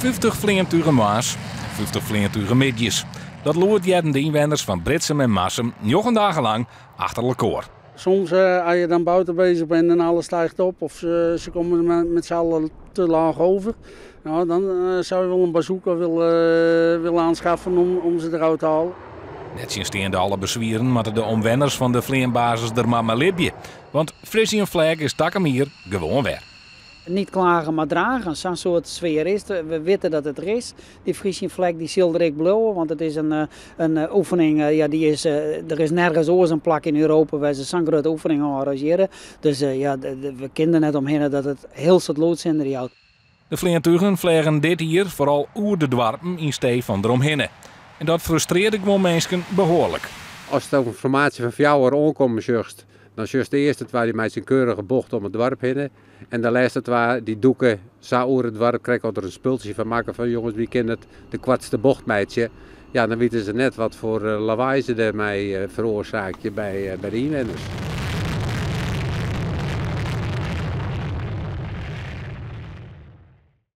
50 fleantugen moarns en 50 fleantugen middeis. Dat lûd hearden de ynwenners fan Britsum en Marsum njoggen dagen lang achter elkoar. Soms as je dan buiten bezig bent en alles stijgt op of ze komen met z'n allen te laag over, nou, dan zou je wel een bazooka willen aanschaffen om ze eruit te halen. Nettsjinsteande alle beswieren moatte de omwenners fan de fleanbasis der mar mei libje. Want Frisian Flag is takom jier gewoan wer. Niet klagen maar dragen, sa'n soart sfear is it. We witte dat it der is. Dy Frisian Flag dy sil der ek bliuwe, want it is in oefening, ja, dy is, der is nergens oars in plak yn Europa wêr't se sa'n grutte oefening hâlde as hjir. Dus ja, we kinne der net omhinne dat it hiel soad lûdshinder jout. De fleantugen fleagen dit jier foaral oer de doarpen yn stee fan deromhinne. En dat frustrearre guon minsken behoarlik. Ast in formaasje fan fjouwer oankommen sjochst, dan sjochst de earste twa dy meitsje in keurige bocht om it doarp hinne. En de lêste twa dy dûke sa oer it doarp, krekt oft der in spultsje fan makke fan jonges, wy kinne it de koartste bocht meitsje. Ja, dan witte se net wat foar lawaai se dêrmei feroarsaakje by de ynwenners.